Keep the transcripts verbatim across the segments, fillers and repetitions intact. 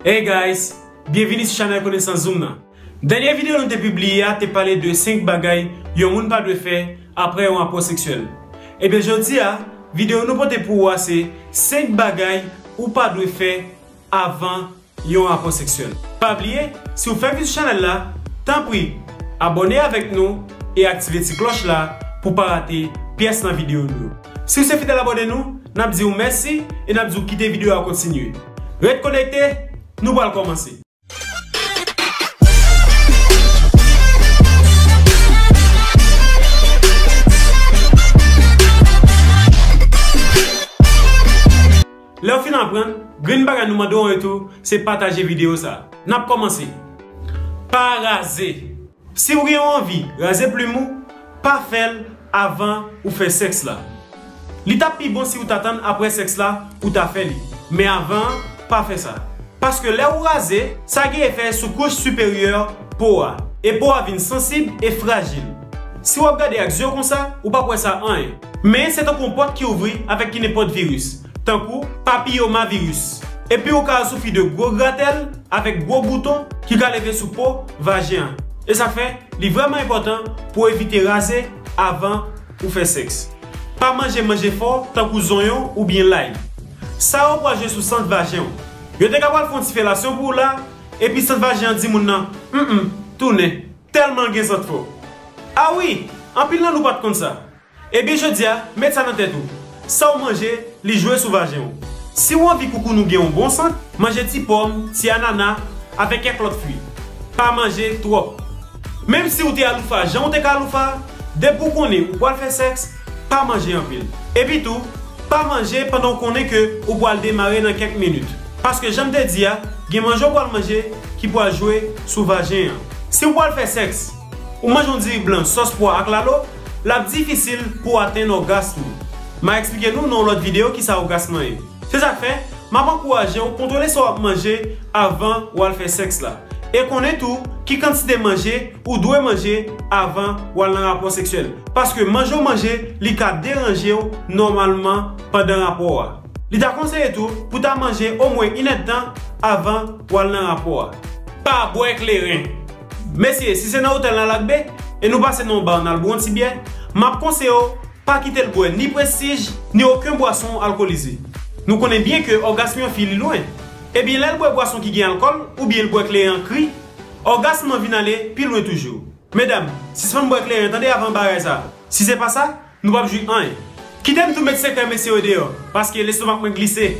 Hey guys, byenvini sou chanèl Konesans Zoom nan. Dènye videyo nou te pibliye a te pale de senk bagay yon moun pa dwe fè apre yon rapò seksyèl. Ebyen, jodi a, videyo nou pote pou ou a se senk bagay ou pa dwe fè avan yon rapò seksyèl. Pa bliye, si w fèk vin sou chanèl la, tanpri, abòne avèk nou e aktive ti klòch la pou w pa rate pyès nan videyo nou yo. Si w se fidèl abòne nou, n ap di w mèsi e n ap di w kite videyo a kontinye. Ret konekte, nou pral kòmanse. Lè w fin aprann, grenn bagay nou mande w an retou, se pataje videyo sa. N ap kòmanse. Pa raze. Si w gen yon anvi raze plim ou, pa fè l avan ou fè sèks la. Li t ap pi bon si w ta tann apre sèks la pou w ta fè li. Men avan an, pa fè sa. Paske lè ou raze, sa gen efè sou kouch siperyè po a. E po a vin sansib e frajil. Si w ap gade ak zye w konsa, ou p ap wè sa anyen. Men se tankou yon pòt ki ouvri avèk ki nenpòt viris, tankou papiyomaviris. Epi ou ka soufri de gwo gratèl avèk gwo bouton ki ka leve sou po vajen an. E sa fè, li vrèman enpòtan pou w evite raze avan ou fè sèks. Pa manje manje fò tankou zonyon oubyen lay. Sa yo pral jwe sou sant vajen w. Yo te ka pral fè yon ti felasyon pou w la, epi sant vajen an di moun nan, "Mm, mm, tounen," tèlman l gen sant fò. A wi, anpil nan nou pa t konn sa. Ebyen jodi a, met sa nan tèt ou. Sa w manje, li jwe sou vajen w. Si w anvi koukoun ou gen yon bon sant, manje ti pòm, ti anana, avèk kèk lòt fwi. Pa manje twòp. Menm si w te aloufa jan w te ka aloufa, depi w konnen ou pral fè sèks, pa manje anpil. Epitou, pa manje pandan w konnen ke ou pral demare nan kèk minit. Paske jan m te di a, gen manje w pral manje ki pral jwe sou vajen an. Si w pral fè sèks, ou manje yon diri blan, sòs pwa ak lalo, l ap difisil pou w atenn ògasm ou. M a eksplike nou nan yon lòt videyo kisa ògasm lan ye. Se sa k fè, m ap ankouraje w kontwole sa w ap manje avan w al fè sèks la. E konnen tou ki kantite manje ou dwe manje avan w al nan rapò seksyèl. Paske manje w manje, li ka deranje w nòmalman pandan rapò a. Li ta konseye tou pou w ta manje omwen inèdtan avan w al nan rapò a. Pa bwè kleren. Mesye, si se nan otèl n al ak be, e nou pase nan yon ba n al bwè yon ti byè, m ap konseye w pa kite l bwè ni Prestige, ni okenn bwason alkolize. Nou konnen byen ke ògasm yon fi li lwen. Ebyen, lè l bwè bwason ki gen alkòl, oubyen l bwè kleren an kri, ògasm lan vin ale pi lwen toujou. Medam, sispann bwè kleren, tande, avan bagay sa. Si se pa sa, nou p ap jwi anyen. Kite m tou met sekrè mesye yo deyò, paske lestomak mwen glise.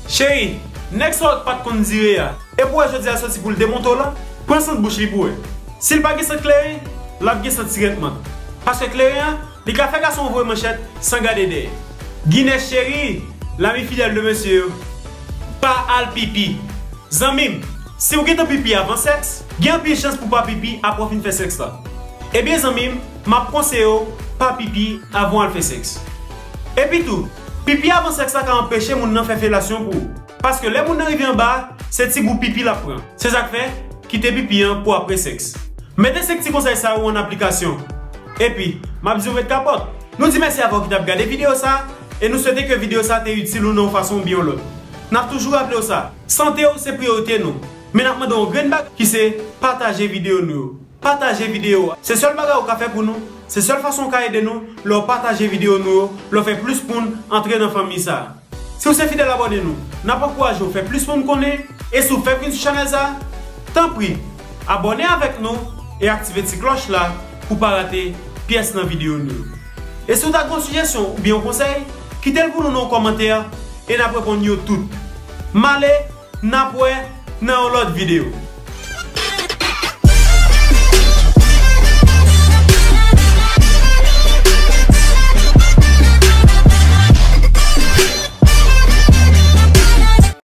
Cheri, nèg sa w pa t konn dire a, e pou w wè jodi a soti pou l demonte w la, pran sant bouch li pou w wè. Si l pa gen sant kleren, l ap gen sant sirèt mant. Paske kleren an, li ka fè gason voye manchèt san gade dèyè. Guinness cheri, lami fidèl de mesye yo, pa al pipi. Zanmi m, si w gentan pipi avan sèks, gen anpil chans pou w pa pipi apre w fin fè sèks la. Ebyen zanmi m, m ap konseye w pa pipi avan w al fè sèks. Epitou, pipi avan sèks la ka anpeche moun nan fè felasyon pou ou. Paske lè moun nan rive anba a, se ti gou pipi l ap pran. Se sa k fè, kite pipi an pou apre sèks. Mete senk ti konsèy sa yo an aplikasyon. Epi, m ap di w met kapòt. Nou di mèsi avè w ki t ap gade videyo sa, e nou swete ke videyo sa te itil ou nan yon fason oubyen yon lòt. N ap toujou raple w sa, sante w se priyorite nou. Men n ap mande w yon grenn bagay ki se pataje videyo nou yo. Pataje videyo a. Se sèl bagay ou ka fè pou nou, se sèl fason ou ka ede nou, lè w pataje videyo nou yo, lè w fè plis moun antre nan fanmi sa a. Si w se fidèl abòne nou, n ap ankouraje w fè plis moun konnen, e si w fèk vin sou chanèl sa, tanpri, abòne avèk nou e aktive ti klòch la pou w pa rate pyès nan videyo nou yo. E si w ta gen yon sijesyon oubyen yon konsèy, kite l pou nou nan yon kòmantè e n ap reponn yo tout. M ale, n ap wè nan yon lòt videyo.